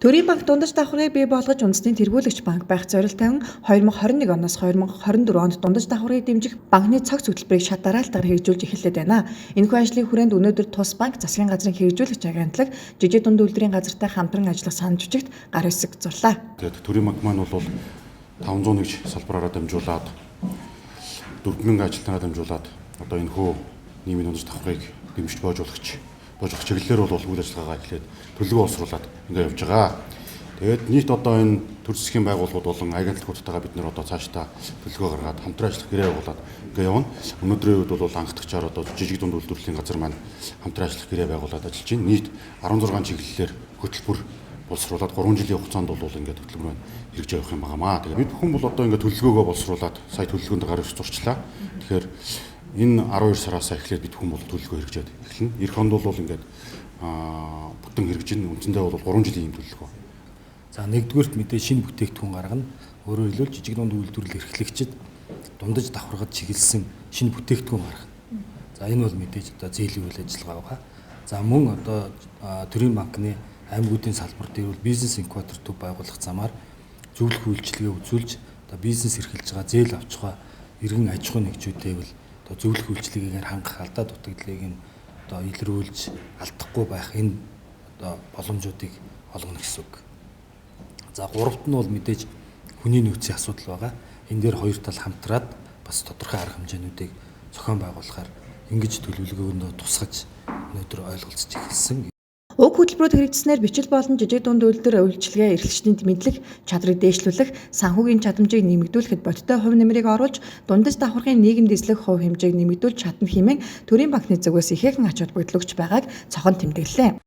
Төрийн банк дундаж давхаргыг бий болгож үндэсний тэргүүлэгч банк байх зорилт тавин 2021 оноос 2024 онд дундаж давхаргыг дэмжих банкны цогц хөтөлбөрийг шат дараалтаар хэрэгжүүлж эхэллээд байна. Энэхүү ажлын хүрээнд өнөөдөр тус банк, засгийн газрын хэрэгжүүлэгч агентлаг, жижиг дунд үйлдвэрийн газартай хамтран ажиллах санал бичигт гар үсэг зурлаа. Тэгээд төрийн банк маань бол 501 салбараараа дамжуулаад 4000 ажилтнаараа дамжуулаад одоо энэхүү нийгмийн дундаж давхаргыг дэмжиж боожуулах чиглэлээр бол үйл ажиллагаагаа эхлээд төлөвлөгөө боловсруулад ингээд явж байгаа. Тэгээд нийт одоо энэ төр засгийн байгууллагууд болон агентлагуудтайгаа бид нэр одоо цаашдаа төлөвлөгөө гаргаад хамтран ажиллах гэрээ байгуулад ингээд явна. Өнөөдрийн үед бол анхдагчаар одоо жижиг дунд үйлдвэрлэлийн газар маань хамтран ажиллах гэрээ байгуулад ажиллаж байна. Нийт 16 чиглэлээр хөтөлбөр боловсруулад 3 жилийн хугацаанд бол ингээд хөтөлбөр маань хэрэгжиж явах юм байнамаа. Тэгээд бид бүхэн бол одоо ингээд төлөвлөгөөгөө боловсруулад сая төлөвлөгөөнд гар үсэг зурчлаа. Тэгэхээр энэ 12 сараас эхлээд бид бүхэн бол төлөвлөгөө хэрэгжээд эхэлнэ. Ирэх онд бол ингээд бүтэн хэрэгжинэ. Үндсэндээ бол 3 жилийн юм төлөвлөгөө. За, нэгдүгээрт мэдээ шинэ бүтээгдэхүүн гаргана. Өөрөөр хэлбэл жижиг дунд үйлдвэрлэл эрхлэгчид дундаж давхаргад чиглэсэн шинэ бүтээгдэхүүн гаргана. За, энэ бол мэдээж одоо зээлийн үйл ажиллагаа байгаа. За, мөн одоо төрийн банкны аймагуудын салбар дээр бол бизнес инкубатор төв байгуулах замаар зөвлөх үйлчилгээ үзүүлж одоо бизнес эрхэлж байгаа, зээл авч байгаа иргэн аж ахуйн нэгжүүдээ бол одоо зөвлөх үйлчилгээгээр хангах, алдаа дутагдлыг нь одоо илрүүлж алдахгүй байх энэ одоо боломжуудыг олгоно гэсэн үг. За, гуравт нь бол мэдээж хүний нөөцийн асуудал байгаа. Энэ дээр хоёр тал хамтраад бас тодорхой арга хэмжээнүүдийг зохион байгуулахаар ингэж төлөвлөгөөндөө тусгаж өнөөдөр ойлголцож эхэлсэн. Уг хөтөлбөрүүд хэрэгжсэнээр бичил болон жижиг дунд үйлдвэр үйлчилгээ эрхлэгчдийн мэдлэг чадрыг дээшлүүлэх, санхүүгийн чадамжийг нэмэгдүүлэхэд бодиттой хувь нэмрийг оруулж, дундаж давхаргын нийгэмд эзлэх хувь хэмжээг нэмэгдүүлж чадна хэмээн төрийн банкны зүгээс ихээхэн ач холбогдол өгч байгааг цохон тэмдэглэлээ.